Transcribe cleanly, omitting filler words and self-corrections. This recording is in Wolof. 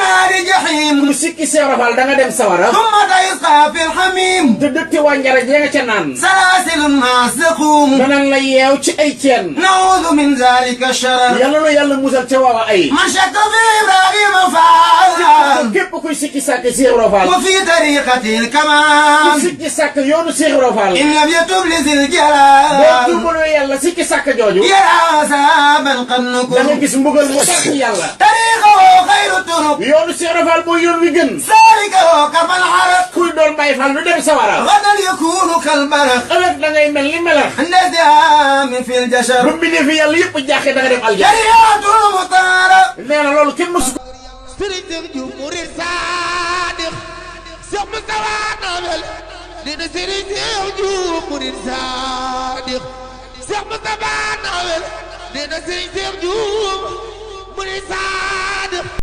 النار جحيم mu sikki Seex Ibra Faal da nga dem sawara ثم تسقى في الحميم te dëkk wànjara ja nga ca naan سلاسل الناس تقوم danañ la yeew ci ay ceen نعوذ من ذلك الشرر yàlla na yàlla musal ca waawa ay من شك في إبراهيم فعل képp kuy sikki sàkk Seex Ibra Faal وفي طريقة ku الكمال sikki sàkk yoonu Seex Ibra Faal إن لم يتب لذي boo الجلال tuubaloo yàlla sikki sàkk jooju يرى عذابا قد da nga نكر gis mbugal mu sax ci yàlla طريقه خير الطرق yoonu Seex Ibra Faal mooy yoon wi gën سالكه كفى الحرق kuy doon Baay Faal lu dem sawara غدا يكون كالبرق ëllëg da ngay mel ni melax عند ازدهام في الجشر bu mbindee fi yàlla yëpp jaaxee da nga dem aljanna شريعة المطارة nee na loolu kenn mësu ko Sëriñ Seex Juuf murid saadiq Seex Mustafa Nobel dina Sëriñ Seex Juuf murid saadiq Seex Mustafa Nobel dina Sëriñ Seex Juuf murid saadiq